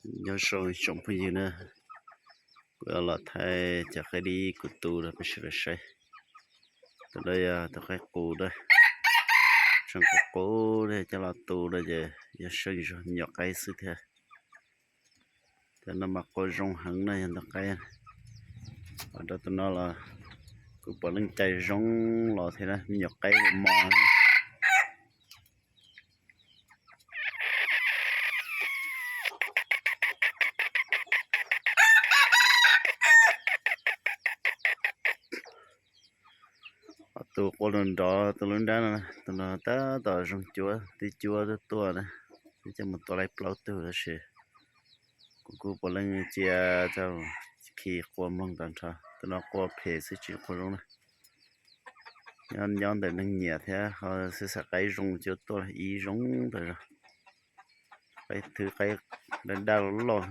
Nyob zoo tsoom phooj ywg na, kuv los thaij cov qaib dib kuv tu rau peb sawv daws saib. Tus no yog tus qaib qus na, tseem qus qus thiab, coj los tu no ces yog seej zog me nyuam qaib xwb thiab. Cov no mas qua zoo heev na, yog ntau qaib. Ho rau tus no los kuv pom leej cai zoo los thiab na, me nyuam qaib mos mos na. Tus qua nrov tus lub nrab no, tus no tab tom zoo cuab, twb cuab tuaj tuaj na, twb coj mus tua laib plaub tug tab sis kuv kuj puav leej cia tau khi qua mloog tag nrho. Tus no qua phem xwb tsis qua zoo na. Nyob nyob ntawm neeg nyiam thiab ho xav xav qaib zoo cuab tuaj ib zoo tas zog. Qaib thwb qaib daj daj loj loj.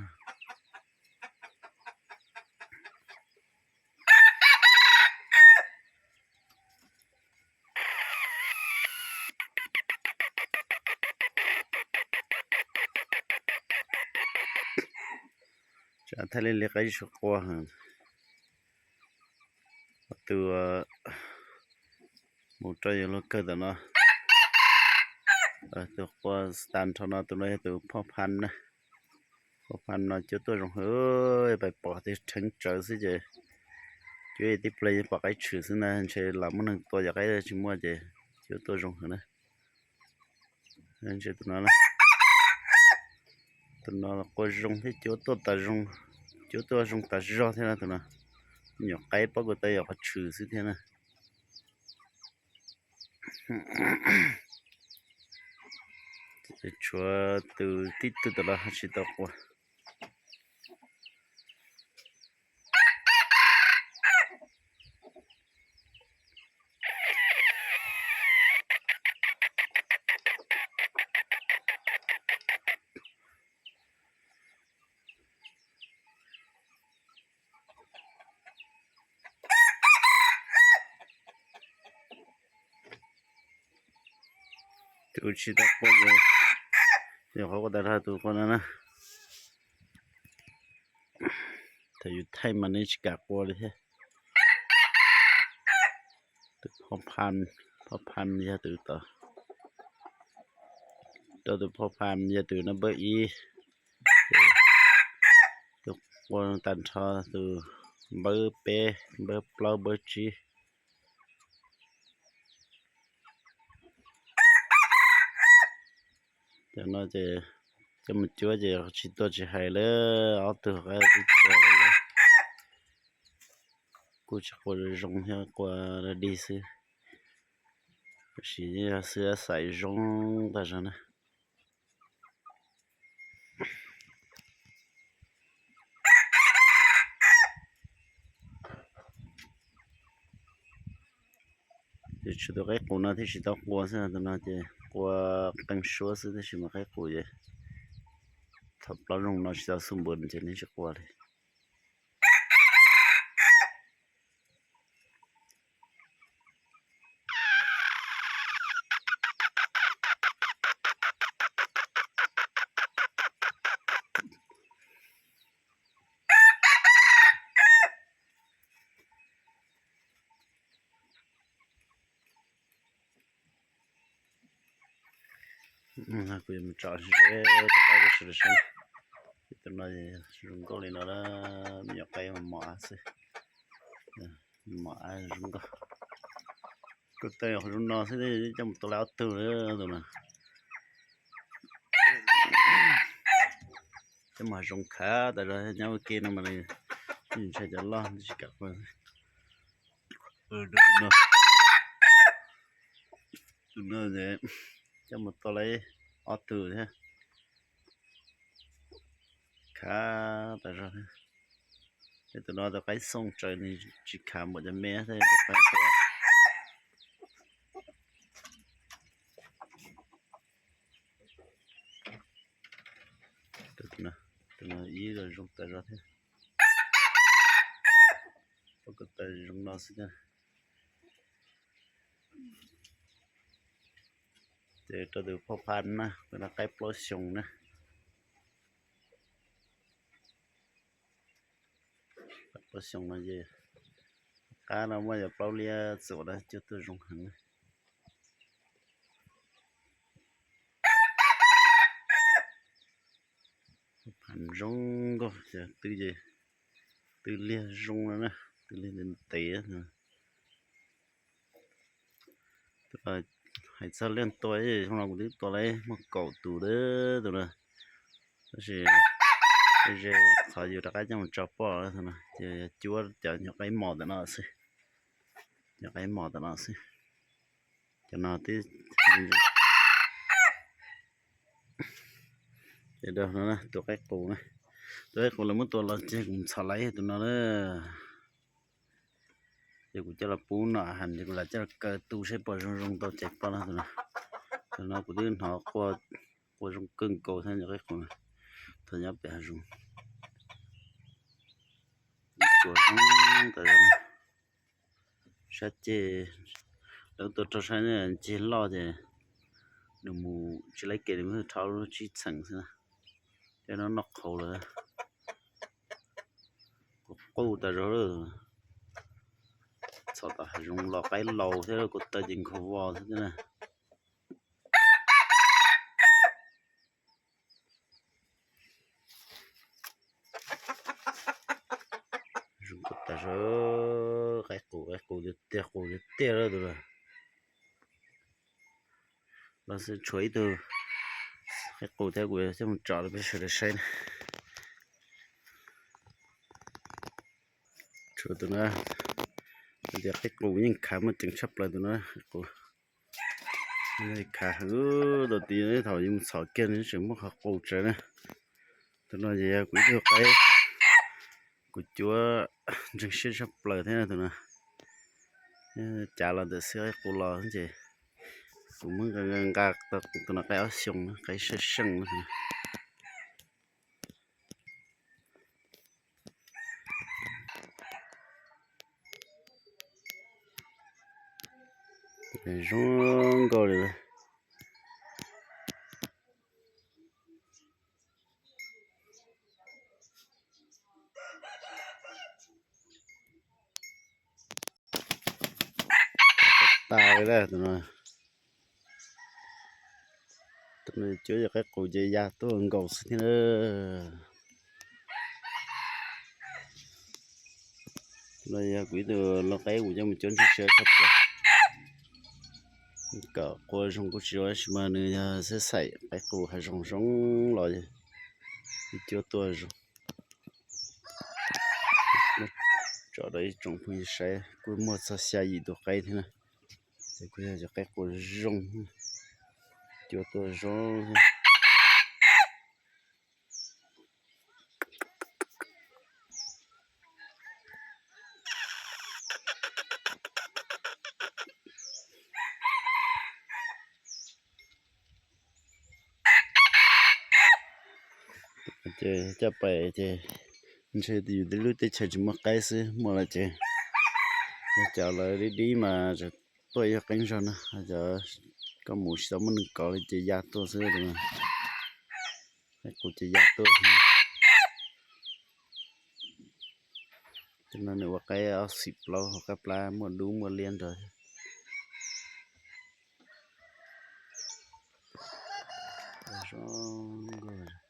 Tsam thaij li li qaib tsis qua heev. Tus mus rau yus luag kawg tom no, tus qua tag nrho no tus no yog tus phoj phan na. Phoj phan no cuab tuaj zoo heev, pais pom tias rheev tsawv xwb ces cuab tib pliag pom qaib tshwm xwb na, ntshe lam muaj neeg tua cov qaib tsis muaj ces cuab tuaj zoo heev na. Tus no, tus no qua zoo thiab cuab tuaj tas zoo, cuab tuaj zoo tas zog thiab na tus no. Nyuam qaib pob kuv tau yog qhov tshwm xwb thiab na. Tshuav tus tib tug tom no tsis tau qua. Tus tsis tau qua ces yog qhov qua tas zog tus qua no na. Thaum yus thaij mas nws tsis kam qua li thiab. Tus phoj phan, phoj phan yog tus tod, rau tus phoj phan yog tus no npawb ib, tus qua tag nrho tus npawb peb, npawb plaub, npawb tsib. Cov no ces coj mus cuab ces tsis tuaj tsis hais lawm, ob tug qaib twb tuag lawm, kuj tsis qua zoo thiab, qua dog dig xwb, tab sis yog xwb xaiv zoo tas zog na. Ces tshuav tus qaib qus no thiaj tsis tau qua xwb, tus no ces qua qee suab xwb, tab sis mas qaib qus ces thaum plaub zoo no tsis tau xub npua ces nws tsis qua li. Kuv yuav mus tsom ze tus qaib ko sawv daws saib. Tus no zoo nkauj li no, me nyuam qaib mos mos xwb, mos mos zoo nkauj. Kuv tau qhov zoo no xwb coj mus tua laib ob tug tus no. Coj mus zoo khav tas zog, nyob ua ke no mas nws ntshai cov loj tsis kam qua. Tus no coj mus tua laib ob tug thiab, khav tas zog thiab. Tus no tus qaib xooj tsawv nws tsis khav npaum cov me thiab, tus qaib tua. Tus no ib los zoo tas zog thiab, pab ko taw zoo no xwb na. Ces rau tus phoj phan na, tus no qaib plaub xyoo na. Ob xyoo no ces qab no muaj yog plaub liab txuas na, cuab tuaj zoo heev. Phav zoo nkauj, twb, twb liag zoo no na, twb liag ntev ntev. Hais txog leej tua, xyoo no kuv twb tua lawm muaj kaum tus lawm tus no, tab sis ze qhov yus rov qab coj mus tso poj tus no ces yog cuab cov nyuag qaib mos ntawm no xwb, cov qaib mos ntawm no xwb. Cov no twb, ces no tus qaib qus na, tus qaib qus lawv muab tua los ces kuv mus txhom laiv tus no na. Ces kuv coj los pub noj heev ces kuv lam coj los kaw tu seb puas zoo zoo tau cais poj no tus no. Tus no kuv twb hnov quaj, quaj zoo kawg nkaus thiab cov qaib qus no, thaum nyob pem hav zoov. Tsuas zoo tas sab ceg, lawv tua rau sab ceg loj ces nws mus tsis laib kev, nws mus rho lub tsib txheem xwb na. Cov no noj qhauv lawm, quaj quaj tas zog lawm. Txhom tom hav zoov los qaib laus thiab, kuv taw ces nkhaus vos xwb thiab na. Zoo tas zog, qaib qus, qaib qus tiag tiag, qus tiag tiag lawm tus no. Los xwb tshuav ib tug qaib qus thiab kuv coj mus tso rau peb sawv daws saib na. Tshuav tus no, tias qaib qus yeej khav muaj ceem tshaj plaws tus no, qaib qus khav heev. Tau tid thaum yus mus txhom kiag nws tseem muaj qhov qus tsawv na. Tus no ces yog kuv ib tug qaib kuv cuab ntseeg siab tshaj plaws thiab tus no. Cav los ntawm xwb, qaib qus los ces kuv muab nqa nqa tau tus no qaib ob xyoos, qaib seej seej. Zoo nkauj li. Tas li tus no. Tus no cuab yog qaib qus ces ya tuaj nkaus xwb thiab na. Tus no yog kuv ib tug lau qaib kuv coj mus cuab ntseeg siab tshaj plaws. Kom quaj zoo kuj tsis zoo tab sis mas nws yog xab xaim qaib qus hav zoov zoo los, ib cuab tuaj zoo. Tso rau ib tsoom phooj ywg saib, kuj muaj txog xya yim tus qaib thiab na. Ces kuj yog cov qaib qus zoo, cuab tuaj zoo. Ces coj pais ces ntshe yus lub teb chaws tsis muaj qaib xwb, muaj lawm ces yog cov lawv dib dib mas tuaj yog qeeb zog na, cov koj mus tsis tau muaj neeg kov li ces ya tuaj xwb. Qaib qus ces ya tuaj. Tus no nws ua qaib ob xim plaub hauv qab plab muaj dub muaj liab nrog. Zoo nkauj.